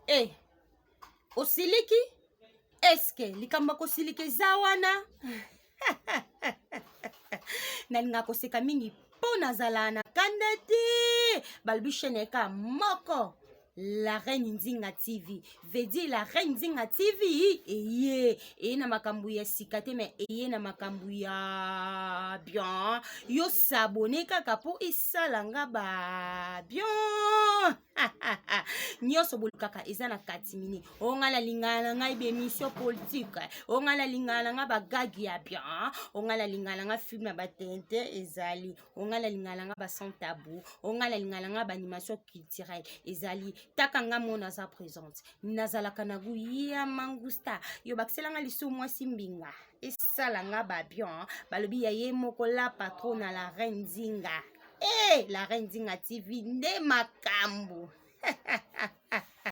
Eh, osiliki? Eske likambo ya kosilika eza wana? Nalingaka koseka mingi mpo nazala na kanda te. Balobi chaîne eka moko, La Reine Nzinga TV. Veut dire La Reine Nzinga TV eye eye na makambo ya sika te, mais eye na makambo ya bien. Yo s'abonner kaka mpo esala nga ba bien. Nyonso bolukaka eza na katimini. O ngai nalingaka na ngai bemission politique, o ngai nalingaka na ngai bagagi ya bien, o ngai nalingaka na ngai film ya batente ezali, o ngai nalingaka na ngai basan tabou, o ngai nalingaka na ngai baanimation culturelle ezali. Taka nga mo naza présente, nazalaka na gu ya mangusta. Yo bakisela nga lisu mwasi mbinga esala nga ba bien. Balobi ya ye moko la patron na La Reine Nzinga. Eh, La Reine Nzinga TV nde makambo.